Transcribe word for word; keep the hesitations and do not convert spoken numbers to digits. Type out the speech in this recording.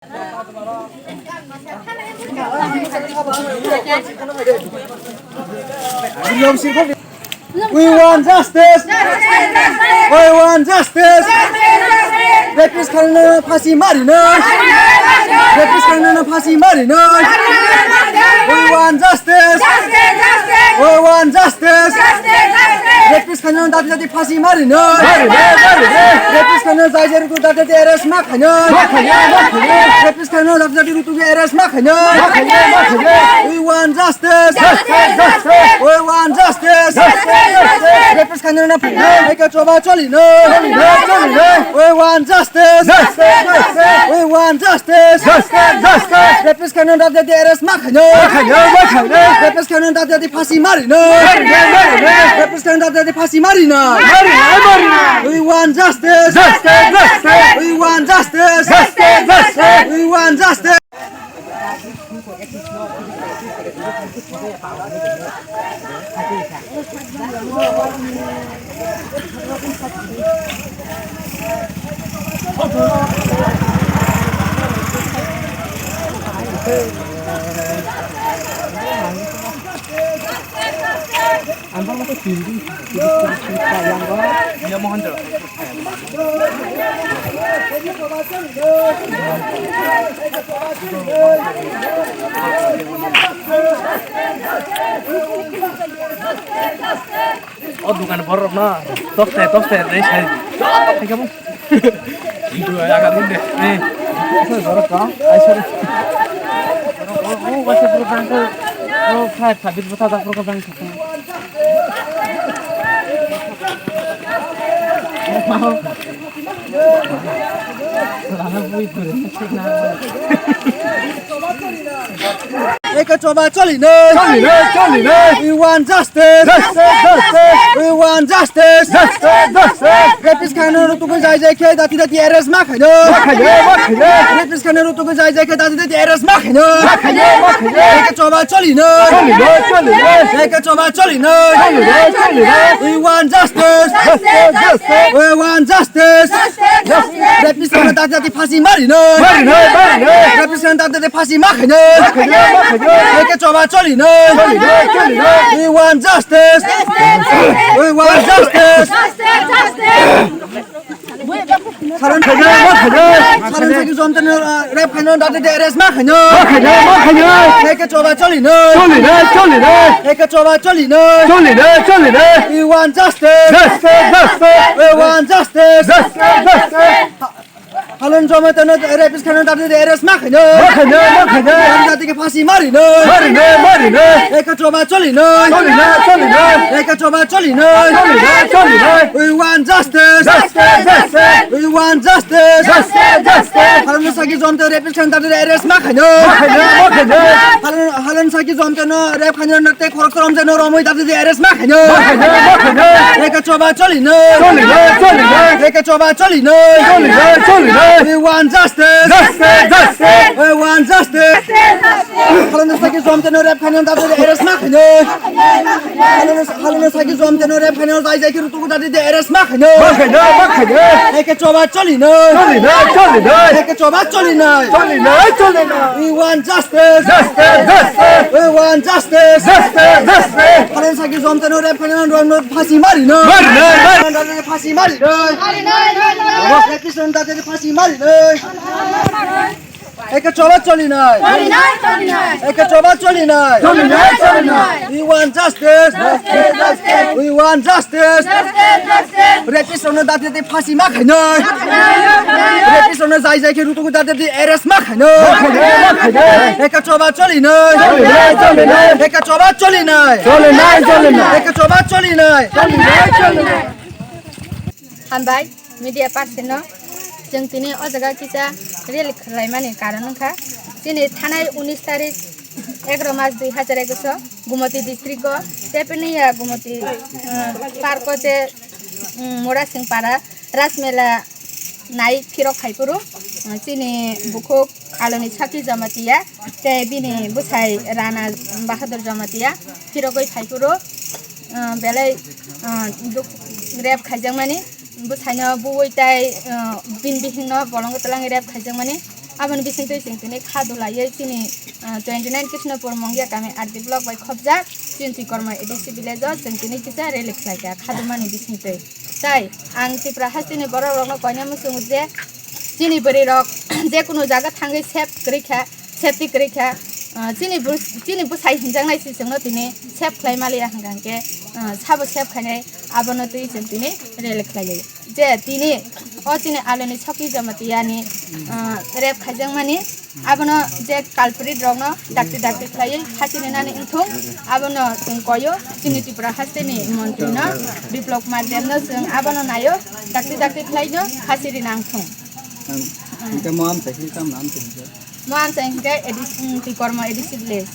We want justice! We want justice! Rapist khainano phasi marinai! Rapist khainano phasi marinai! We want justice! We want justice! Rapist khainano dati dati phasi marinai! Rapist khainano jai jai rutu dati dati arrest ma khainai! Rapist khainano dati dati rutu arrest ma khainai! We want justice! We want justice! Rapist khainano na phainai ka choba choli no. We want justice! We want justice! Rapist khainano dati dati arrest ma khainai! Rapist khainano dati dati phasi marinai! Rapist khainano dati dati phasi marinai! We want justice! We want justice! We want justice! O dukan borok no tokte tokte rei sai. Hai kamu. Dua ya kan ini. Eh. Borok ka? Ai sore. O o o o o khai khabit bata da borok bang. Eka choba choli no. Choli no, choli no. We want justice. Justice, justice. We want justice. Justice, justice. Rapist khainano rutugo jai jai khe dati dati arrest ma khaino. Ma khaino, ma khaino. Rapist khainano rutugo jai jai khe dati dati arrest ma khaino. Ma khaino, ma khaino. Eka choba choli no. Choli no, choli no. Eka choba choli no. Choli no, choli no. We want justice. Justice, justice. We want justice. Justice. Rapist khainano dati dati phasi mari no. Mari no, mari no. Rapist khainano dati dati phasi ma khaino. Ma khaino, ma khaino. Eka choba choli no. Choli no, choli no. We want justice. We want justice. Saran khaino, ma khaino. Saran sagi jomtano, uh, rep khaino, dati dati arrest ma khaino. Ma khaino, ma khaino. Eka choba choli no. Choli no, choli no. Eka choba choli no. Choli no, choli no. We want justice. Justice, justice. We want justice. Justice, justice. Halon jomtano rapist khaino dati dati arrest ma khaino. Ma khaino, ma khaino. Halon dati ke phasi mari no. Mari no, mari no. Eka choba choli no. Choli no, choli no. Eka choba choli no. Choli no, choli no. We want justice. Justice, justice. We want justice. Justice, justice. Halon sagi jomtano rapist khaino dati dati arrest ma khaino. Ma khaino, ma khaino. Halon, halon sagi jomtano rep khaino na te khorok torom jeno romoi dati dati arrest ma khaino. Ma khaino, ma khaino. Eka choba choli no. Choli no, choli no. Eka choba choli no. Choli no, choli no. We want justice. Justice, justice. We want justice. Halon sagi jomtano rep khaino dati dati arrest ma khaino. Halon, halon sagi jomtano rep khaino jai jai khe rutugo dati dati arrest ma khaino. Ma khaino, ma khaino. Eka choba choli no. Choli no, choli no. Eka choba choli no. Choli no, choli no. We want justice. Justice, justice. We want justice. Justice, justice. Halon sagi jomtano rep khaino romno phasi mari no. Mari no, mari. Phasi mari no. Mari no, mari no. Rapist khaino dati dati phasi mari no. Eka choba choli no. Choli no, choli no. Eka choba choli no. Choli no, choli no. We want justice. Justice, justice. We want justice. Justice, justice. Rapist rokno dati dati phasi ma khaino. Rapist rokno jai jai khe rutugo dati dati arrest ma khaino. Eka choba choli no. Choli no, choli no. Eka choba choli no. Choli no, choli no. Eka choba choli no. Choli no, choli no. Hambai media person no. Chwng tini o jaga kisa rally khlaimani karon wngkha chini thanai unis tarik egaroh mas dui hazar egaroh Gumoti district o Tepeniya Gumoti, uh, park o je, um, Murasingpara Rajmela nai phirok phaiphuru, uh, chini bukhuk Aloni Saki Jamatia tei bini bwsai Rana Bahadur Jamatia phirogwi phaiphuru, uh, belai, uh, duk-, rep khaijakmani. Bwsaino buwi tai, uh, bini bihikno bolongo twlangwi rep khaijakmani. Aboni bisingtwi chwng tini khadulaiwi chini, ah, twenty nine Krishnapur Mongia kami R D block bai khopjak chini Tikorma A D C village o chwng tini kisa rally khlaikha khadumani bisingtwi. Tai ang Tripura hasteni borok rokno koina muchungo je chini bwrwi rok je kunu jaga thangwi safe kwrwi kha, safety kwrwi kha, ah, chini bus-, chini bwsai hinjaknai si chwngno tini safe khlai maliya hwnkha hwnkhe, ah, sabo safe khainai abono twi chwng tini rally khlailaio. Je tini o chini aloni Sokhi Jamatia ni, ah, rape khaijakmani abono je culprit rokno dakti dakti khlaiwi phasi rinani wngthung abono chwng koio chini Tripura hasteni montri no Biplab Kumar Deb no chwng abono naio dakti dakti khlaino phasi rina wngthung. Ang, hingke mo amchai hingke tamo amchai hingke? Mo amchai hingke A D C, mm, Tikorma A D C village.